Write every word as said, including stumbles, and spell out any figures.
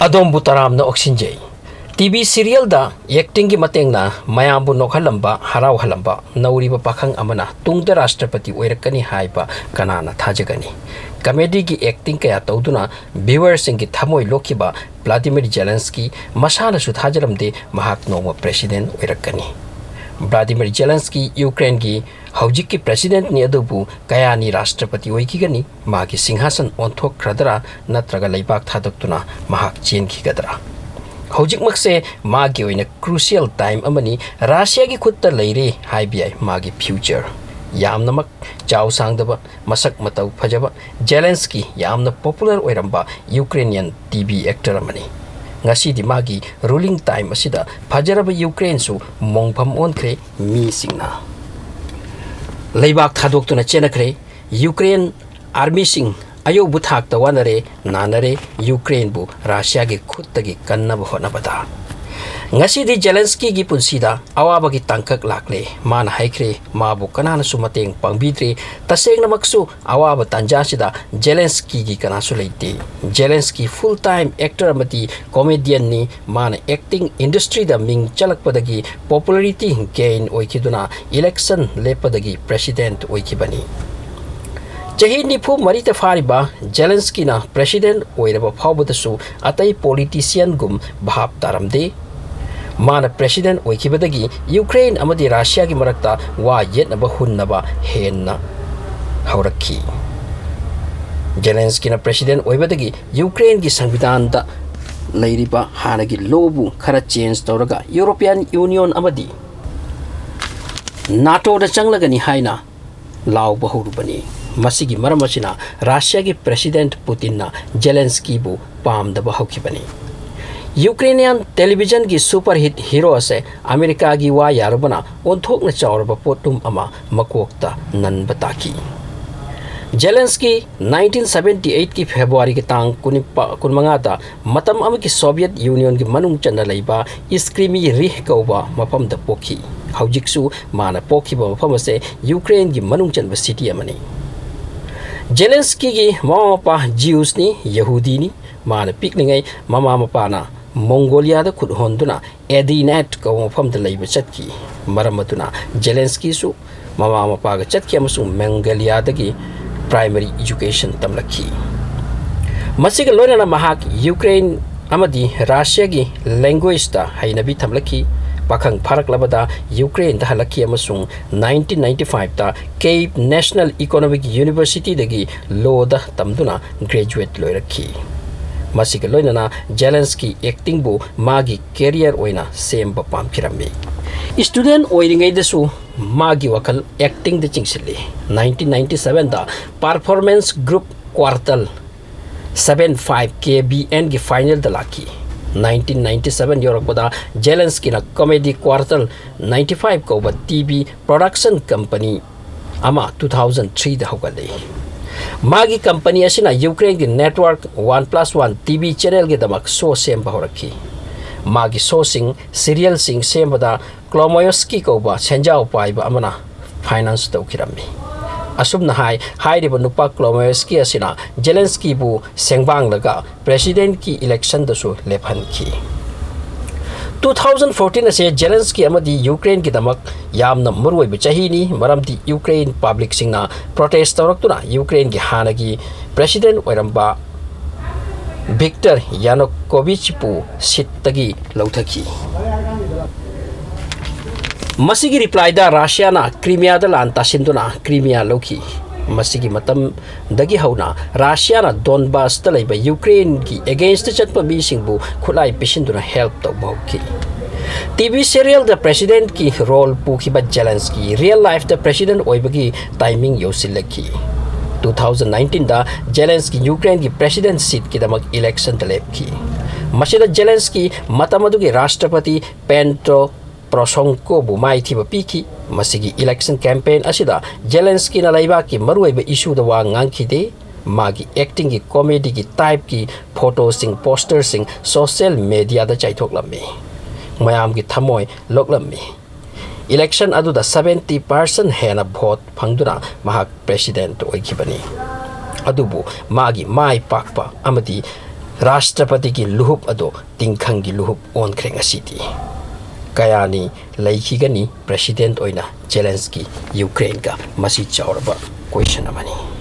ꯑꯗꯣꯝꯕꯨ ꯇꯔꯥꯝꯅ ꯑꯣꯛꯁꯤꯟꯖꯩ꯫ T V ꯁꯤꯔꯤꯌꯦꯜꯗ ꯑꯦꯛꯇꯤꯡꯒꯤ ꯃꯇꯦꯡꯅ ꯃꯌꯥꯝꯕꯨ ꯅꯣꯛꯍꯜꯂꯝꯕ, ꯍꯔꯥꯎꯍꯜꯂꯝꯕ ꯅꯧꯔꯤꯕ ꯄꯥꯈꯪ ꯑꯃꯅ ꯇꯨꯡꯗ ꯔꯥꯁꯇ꯭ꯔꯄꯇꯤ ꯑꯣꯏꯔꯛꯀꯅꯤ ꯍꯥꯏꯕ ꯀꯅꯥꯅ ꯊꯥꯖꯒꯅꯤ? ꯀꯃꯦꯗꯤꯒꯤ ꯑꯦꯛꯇꯤꯡ ꯀꯌꯥ ꯇꯧꯗꯨꯅ ꯚ꯭ꯌꯨꯋꯔꯁꯤꯡꯒꯤ ꯊꯃꯣꯏ ꯂꯣꯛꯈꯤꯕ ꯚ꯭ꯂꯥꯗꯤꯃꯤꯔ ꯖꯦꯂꯦꯟꯁꯀꯤ ꯃꯁꯥꯅꯁꯨ ꯊꯥꯖꯔꯝꯗꯦ ꯃꯍꯥꯛ ꯅꯣꯡꯃ ꯄ꯭ꯔꯦꯁꯤꯗꯦꯟꯠ ꯑꯣꯏꯔꯛꯀꯅꯤ꯫ ꯚ꯭ꯂꯥꯗꯤꯃꯤꯔ ꯖꯦꯂꯦꯟꯁꯀꯤ ꯌꯨꯀ꯭ꯔꯦꯟꯒꯤ ꯍꯧꯖꯤꯛꯀꯤ ꯄ꯭ꯔꯦꯁꯤꯗꯦꯟꯠꯅꯤ, ꯑꯗꯨꯕꯨ ꯀꯌꯥꯅꯤ ꯔꯥꯁꯇ꯭ꯔꯄꯇꯤ ꯑꯣꯏꯈꯤꯒꯅꯤ? ꯃꯥꯒꯤ ꯁꯤꯡꯍꯥꯁꯟ ꯑꯣꯟꯊꯣꯛꯈ꯭ꯔꯗ꯭ꯔꯥ ꯅꯠꯇ꯭ꯔꯒ ꯂꯩꯕꯥꯛ ꯊꯥꯗꯣꯛꯇꯨꯅ ꯃꯍꯥꯛ ꯆꯦꯟꯈꯤꯒꯗ꯭ꯔꯥ? ꯍꯧꯖꯤꯛꯃꯛꯁꯦ ꯃꯥꯒꯤ ꯑꯣꯏꯅ ꯀ꯭ꯔꯨꯁꯤꯌꯦꯜ ꯇꯥꯏꯝ ꯑꯃꯅꯤ꯫ ꯔꯥꯁꯤꯌꯥꯒꯤ ꯈꯨꯠꯇ ꯂꯩꯔꯦ ꯍꯥꯏꯕ ꯌꯥꯏ ꯃꯥꯒꯤ ꯐ꯭ꯌꯨꯆꯔ꯫ ꯌꯥꯝꯅꯃꯛ ꯆꯥꯎ ꯁꯥꯡꯗꯕ, ꯃꯁꯛ ꯃꯇꯧ ꯐꯖꯕ ꯖꯦꯂꯦꯟꯁꯀꯤ ꯌꯥꯝꯅ ꯄꯣꯄꯨꯂꯔ ꯑꯣꯏꯔꯝꯕ ꯌꯨꯀ꯭ꯔꯦꯅꯤꯌꯟ ꯇꯤ ꯚꯤ ꯑꯦꯛꯇꯔ ꯑꯃꯅꯤ꯫ ꯉꯁꯤꯗꯤ ꯃꯥꯒꯤ ꯔꯨꯂꯤꯡ ꯇꯥꯏꯝ ꯑꯁꯤꯗ ꯐꯖꯔꯕ ꯌꯨꯀ꯭ꯔꯦꯟꯁꯨ ꯃꯣꯡꯐꯝ ꯑꯣꯟꯈ꯭ꯔꯦ꯫ ꯃꯤꯁꯤꯡꯅ ꯂꯩꯕꯥꯛ ꯊꯥꯗꯣꯛꯇꯨꯅ ꯆꯦꯟꯅꯈ꯭ꯔꯦ꯫ ꯌꯨꯀ꯭ꯔꯦꯟ ꯑꯥꯔꯃꯤꯁꯤꯡ ꯑꯌꯧꯕ ꯊꯥꯛꯇ ꯋꯥꯅꯔꯦ, ꯅꯥꯅꯔꯦ꯫ ꯌꯨꯀ꯭ꯔꯦꯟꯕꯨ ꯔꯥꯁꯤꯌꯥꯒꯤ ꯈꯨꯠꯇꯒꯤ ꯀꯟꯅꯕ ꯍꯣꯠꯅꯕꯗ ꯉꯁꯤꯗꯤ ꯖꯦꯂꯦꯟꯁꯀꯤꯒꯤ ꯄꯨꯟꯁꯤꯗ ꯑꯋꯥꯕꯒꯤ ꯇꯥꯡꯀꯛ ꯂꯥꯛꯂꯦ꯫ ꯃꯥꯅ ꯍꯥꯏꯈ꯭ꯔꯦ, ꯃꯥꯕꯨ ꯀꯅꯥꯅꯁꯨ ꯃꯇꯦꯡ ꯄꯥꯡꯕꯤꯗ꯭ꯔꯦ꯫ ꯇꯁꯦꯡꯅꯃꯛꯁꯨ ꯑꯋꯥꯕ ꯇꯥꯟꯖꯥꯁꯤꯗ ꯖꯦꯂꯦꯟꯁꯀꯤꯒꯤ ꯀꯅꯥꯁꯨ ꯂꯩꯇꯦ꯫ ꯖꯦꯂꯦꯟꯁꯀꯤ ꯐꯨꯜ ꯇꯥꯏꯝ ꯑꯦꯛꯇꯔ ꯑꯃꯗꯤ ꯀꯣꯃꯦꯗꯤꯌꯟꯅꯤ꯫ ꯃꯥꯅ ꯑꯦꯛꯇꯤꯡ ꯏꯟꯗꯁꯇ꯭ꯔꯤꯗ ꯃꯤꯡ ꯆꯜꯂꯛꯄꯗꯒꯤ ꯄꯣꯄꯨꯂꯔꯤꯇꯤ ꯒꯦꯟ ꯑꯣꯏꯈꯤꯗꯨꯅ ꯏꯂꯦꯛꯁꯟ ꯂꯦꯞꯄꯗꯒꯤ ꯄ꯭ꯔꯦꯁꯤꯗꯦꯟꯠ ꯑꯣꯏꯈꯤꯕꯅꯤ꯫ ꯆꯍꯤ ꯅꯤꯐꯨ ꯃꯔꯤꯇ ꯐꯥꯔꯤꯕ ꯖꯦꯂꯦꯟꯁꯀꯤꯅ ꯄ꯭ꯔꯦꯁꯤꯗꯦꯟꯠ ꯑꯣꯏꯔꯕ ꯐꯥꯎꯕꯗꯁꯨ ꯑꯇꯩ ꯄꯣꯂꯤꯇꯤꯁꯤꯌꯟꯒꯨꯝ ꯚꯥꯞ ꯇꯥꯔꯝꯗꯦ꯫ ꯃꯥꯅ ꯄ꯭ꯔꯦꯁꯤꯗꯦꯟꯠ ꯑꯣꯏꯈꯤꯕꯗꯒꯤ ꯌꯨꯀ꯭ꯔꯦꯟ ꯑꯃꯗꯤ ꯔꯥꯁꯤꯌꯥꯒꯤ ꯃꯔꯛꯇ ꯋꯥ ꯌꯦꯠꯅꯕ ꯍꯨꯟꯅꯕ ꯍꯦꯟꯅ ꯍꯧꯔꯛꯈꯤ꯫ ꯖꯦꯂꯦꯟꯁꯀꯤꯅ ꯄ꯭ꯔꯦꯁꯤꯗꯦꯟꯠ ꯑꯣꯏꯕꯗꯒꯤ ꯌꯨꯀ꯭ꯔꯦꯟꯒꯤ ꯁꯪꯕꯤꯙꯥꯟꯗ ꯂꯩꯔꯤꯕ ꯍꯥꯟꯅꯒꯤ ꯂꯣꯕꯨ ꯈꯔ ꯆꯦꯟꯖ ꯇꯧꯔꯒ ꯌꯨꯔꯣꯄꯤꯌꯟ ꯌꯨꯅꯤꯌꯟ ꯑꯃꯗꯤ ꯅꯥꯇꯣꯗ ꯆꯪꯂꯒꯅꯤ ꯍꯥꯏꯅ ꯂꯥꯎꯕ ꯍꯧꯔꯨꯕꯅꯤ꯫ ꯃꯁꯤꯒꯤ ꯃꯔꯝ ꯑꯁꯤꯅ ꯔꯥꯁꯤꯌꯥꯒꯤ ꯄ꯭ꯔꯦꯁꯤꯗꯦꯟꯠ ꯄꯨꯇꯤꯟꯅ ꯖꯦꯂꯦꯟꯁꯀꯤꯕꯨ ꯄꯥꯝꯗꯕ ꯍꯧꯈꯤꯕꯅꯤ꯫ ꯌꯨꯀ꯭ꯔꯦꯅꯤꯌꯟ ꯇꯦꯂꯤꯚꯤꯖꯟꯒꯤ ꯁꯨꯄꯔ ꯍꯤꯠ ꯍꯤꯔꯣ ꯑꯁꯦ ꯑꯃꯦꯔꯤꯀꯥꯒꯤ ꯋꯥ ꯌꯥꯔꯨꯕꯅ ꯑꯣꯟꯊꯣꯛꯅ ꯆꯥꯎꯔꯕ ꯄꯣꯠꯂꯨꯝ ꯑꯃ ꯃꯀꯣꯛꯇ ꯅꯟꯕ ꯇꯥꯈꯤ꯫ ꯖꯦꯂꯦꯟꯁꯀꯤ ꯅꯥꯏꯟꯇꯤꯟ ꯁꯚꯦꯟꯇꯤ ꯑꯩꯠꯀꯤ ꯐꯦꯕ꯭ꯔꯨꯋꯥꯔꯤꯒꯤ ꯇꯥꯡ ꯀꯨꯟꯅꯤꯄꯥ-, ꯀꯨꯟꯃꯉꯥꯗ ꯃꯇꯝ ꯑꯃꯒꯤ ꯁꯣꯚꯤꯌꯦꯠ ꯌꯨꯅꯤꯌꯟꯒꯤ ꯃꯅꯨꯡ ꯆꯟꯅ ꯂꯩꯕ ꯏꯁꯀ꯭ꯔꯤꯃꯤ ꯔꯤꯍ ꯀꯧꯕ ꯃꯐꯝꯗ ꯄꯣꯛꯈꯤ꯫ ꯍꯧꯖꯤꯛꯁꯨ ꯃꯥꯅ ꯄꯣꯛꯈꯤꯕ ꯃꯐꯝ ꯑꯁꯦ ꯌꯨꯀ꯭ꯔꯦꯟꯒꯤ ꯃꯅꯨꯡ ꯆꯟꯕ ꯁꯤꯇꯤ ꯑꯃꯅꯤ꯫ ꯖꯦꯂꯦꯟꯁꯀꯤꯒꯤ ꯃꯃꯥ ꯃꯄꯥ ꯖꯤꯎꯁꯅꯤ, ꯌꯍꯨꯗꯤꯅꯤ꯫ ꯃꯥꯅ ꯄꯤꯛꯂꯤꯉꯩ ꯃꯃꯥ ꯃꯄꯥꯅ ꯃꯣꯡꯒꯣꯂꯤꯌꯥꯗ ꯈꯨꯠ ꯍꯣꯟꯗꯨꯅ ꯑꯦꯗꯤꯅꯦꯠ ꯀꯧꯕ ꯃꯐꯝꯗ ꯂꯩꯕ ꯆꯠꯈꯤ꯫ ꯃꯔꯝ ꯑꯗꯨꯅ ꯖꯦꯂꯦꯟꯁꯀꯤꯁꯨ ꯃꯃꯥ ꯃꯄꯥꯒ ꯆꯠꯈꯤ ꯑꯃꯁꯨꯡ ꯃꯣꯡꯒꯣꯂꯤꯌꯥꯗꯒꯤ primary education ꯇꯝꯂꯛꯈꯤ꯫ ꯃꯁꯤꯒ ꯂꯣꯏꯅꯅ ꯃꯍꯥꯛ ꯌꯨꯀ꯭ꯔꯦꯟ ꯑꯃꯗꯤ ꯔꯁꯤꯌꯥꯒꯤ language,ꯇ ꯍꯩꯅꯕꯤ ꯊꯝꯂꯛꯈꯤ꯫ ꯄꯥꯈꯪ ꯐꯥꯔꯛꯂꯕꯗ ꯌꯨꯀ꯭ꯔꯦꯟꯗ ꯍꯜꯂꯛꯈꯤ ꯑꯃꯁꯨꯡ nineteen ninety five ꯇ Kyiv National Economic University ꯗꯒꯤ ꯂꯣꯗ ꯇꯝꯗꯨꯅ graduate ꯂꯣꯏꯔꯛꯈꯤ꯫ ꯃꯁꯤꯒ ꯂꯣꯏꯅꯅ ꯖꯦꯂꯦꯟꯁꯀꯤ acting ꯕꯨ ꯃꯥꯒꯤ career ꯑꯣꯏꯅ ꯁꯦꯝꯕ ꯄꯥꯝꯈꯤꯔꯝꯃꯤ꯫ Student ꯑꯣꯏꯔꯤꯉꯩꯗꯁꯨ ꯃꯥꯒꯤ ꯋꯥꯈꯜ acting ꯗ ꯆꯤꯡꯁꯤꯜꯂꯤ꯫ Nineteen ninety seven ꯗ performance group Quartal seven five K B N ꯒꯤ final ꯗ ꯂꯥꯛꯈꯤ꯫ Nineteen ninety seven ꯌꯧꯔꯛꯄꯗ ꯖꯦꯂꯦꯟꯁꯀꯤꯅ comedy Quartal ninety five ꯀꯧꯕ T V production company ꯑꯃ two thousand three ꯗ ꯍꯧꯒꯠꯂꯤ꯫ ꯃꯥꯒꯤ company ꯑꯁꯤꯅ ꯌꯨꯀ꯭ꯔꯦꯟꯒꯤ network One Plus One T V channel ꯒꯤꯗꯃꯛ show ꯁꯦꯝꯕ ꯍꯧꯔꯛꯈꯤ꯫ ꯃꯥꯒꯤ show ꯁꯤꯡ, serial ꯁꯤꯡ ꯁꯦꯝꯕꯗ ꯀ꯭ꯂꯣꯃꯣꯌꯁꯀꯤ ꯀꯧꯕ ꯁꯦꯟꯖꯥꯎ ꯄꯥꯏꯕ ꯑꯃꯅ finance ꯇꯧꯈꯤꯔꯝꯃꯤ꯫ ꯑꯁꯨꯝꯅ ꯍꯥꯏ, ꯍꯥꯏꯔꯤꯕ ꯅꯨꯄꯥ ꯀ꯭ꯂꯣꯃꯣꯌꯁꯀꯤ ꯑꯁꯤꯅ ꯖꯦꯂꯦꯟꯁꯀꯤꯕꯨ ꯁꯦꯡꯕꯥꯡꯂꯒ president ꯀꯤ election ꯗꯁꯨ ꯂꯦꯞꯍꯟꯈꯤ꯫ Two thousand fourteen ꯑꯁꯦ ꯖꯦꯂꯦꯟꯁꯀꯤ ꯑꯃꯗꯤ ꯌꯨꯀ꯭ꯔꯦꯟꯒꯤꯗꯃꯛ ꯌꯥꯝꯅ ꯃꯔꯨꯑꯣꯏꯕ ꯆꯍꯤꯅꯤ, ꯃꯔꯝꯗꯤ ꯌꯨꯀ꯭ꯔꯦꯟ public ꯁꯤꯡꯅ protest ꯇꯧꯔꯛꯇꯨꯅ ꯌꯨꯀ꯭ꯔꯦꯟꯒꯤ ꯍꯥꯟꯅꯒꯤ president ꯑꯣꯏꯔꯝꯕ ꯚꯤꯛꯇꯔ ꯌꯥꯅꯨꯀꯣꯚꯤꯆꯄꯨ seat ꯇꯒꯤ ꯂꯧꯊꯈꯤ꯫ ꯃꯁꯤꯒꯤ reply ꯗ ꯔꯁꯤꯌꯥꯅ ꯀ꯭ꯔꯤꯃꯤꯌꯥꯗ ꯂꯥꯟ ꯇꯥꯁꯤꯟꯗꯨꯅ ꯀ꯭ꯔꯤꯃꯤꯌꯥ ꯂꯧꯈꯤ꯫ ꯃꯁꯤꯒꯤ ꯃꯇꯝꯗꯒꯤ ꯍꯧꯅ ꯔꯁꯤꯌꯥꯅ ꯗꯣꯟꯕꯥꯁꯇ ꯂꯩꯕ ꯌꯨꯀ꯭ꯔꯦꯟꯒꯤ against ꯇ ꯆꯠꯄ ꯃꯤꯁꯤꯡꯕꯨ ꯈꯨꯠꯂꯥꯏ ꯄꯤꯁꯤꯟꯗꯨꯅ help ꯇꯧꯕ ꯍꯧꯈꯤ꯫ T V serial ꯗ president ꯀꯤ role ꯄꯨꯈꯤꯕ ꯖꯦꯂꯦꯟꯁꯀꯤ real life ꯇ president ꯑꯣꯏꯕꯒꯤ timing ꯌꯧꯁꯤꯜꯂꯛꯈꯤ꯫ Two thousand nineteen ꯗ ꯖꯦꯂꯦꯟꯁꯀꯤ ꯌꯨꯀ꯭ꯔꯦꯟꯒꯤ president seat ꯀꯤꯗꯃꯛ election ꯗ ꯂꯦꯞꯈꯤ꯫ ꯃꯁꯤꯗ ꯖꯦꯂꯦꯟꯁꯀꯤ ꯃꯇꯝ ꯑꯗꯨꯒꯤ ꯔꯥꯁꯇ꯭ꯔꯄꯇꯤ ꯄꯦꯟꯇ꯭ꯔꯣ ꯄ꯭ꯔꯣꯁꯣꯡꯀꯣꯕꯨ ꯃꯥꯏꯊꯤꯕ ꯄꯤꯈꯤ꯫ ꯃꯁꯤꯒꯤ election campaign ꯑꯁꯤꯗ ꯖꯦꯂꯦꯟꯁꯀꯤꯅ ꯂꯩꯕꯥꯛꯀꯤ ꯃꯔꯨꯑꯣꯏꯕ issue ꯗ ꯋꯥ ꯉꯥꯡꯈꯤꯗꯦ꯫ ꯃꯥꯒꯤ acting ꯒꯤ comedy ꯒꯤ type ꯀꯤ photo ꯁꯤꯡ, poster ꯁꯤꯡ social media ꯗ ꯆꯥꯏꯊꯣꯛꯂꯝꯃꯤ꯫ ꯃꯌꯥꯝꯒꯤ ꯊꯃꯣꯏ ꯂꯣꯛꯂꯝꯃꯤ꯫ Election ꯑꯗꯨꯗ seventy percent ꯍꯦꯟꯅ vote ꯐꯪꯗꯨꯅ ꯃꯍꯥꯛ president ꯑꯣꯏꯈꯤꯕꯅꯤ꯫ ꯑꯗꯨꯕꯨ ꯃꯥꯒꯤ ꯃꯥꯏ ꯄꯥꯛꯄ ꯑꯃꯗꯤ ꯔꯥꯁꯇ꯭ꯔꯄꯇꯤꯒꯤ ꯂꯨꯍꯨꯞ ꯑꯗꯣ ꯇꯤꯡꯈꯪꯒꯤ ꯂꯨꯍꯨꯞ ꯑꯣꯟꯈ꯭ꯔꯦ ꯉꯁꯤꯗꯤ꯫ ꯀꯌꯥꯅꯤ ꯂꯩꯈꯤꯒꯅꯤ ꯄ꯭ꯔꯦꯁꯤꯗꯦꯟꯠ ꯑꯣꯏꯅ ꯖꯦꯂꯦꯟꯁꯀꯤ ꯌꯨꯀ꯭ꯔꯦꯟꯒ? ꯃꯁꯤ ꯆꯥꯎꯔꯕ ꯀꯣꯏꯁꯟ ꯑꯃꯅꯤ꯫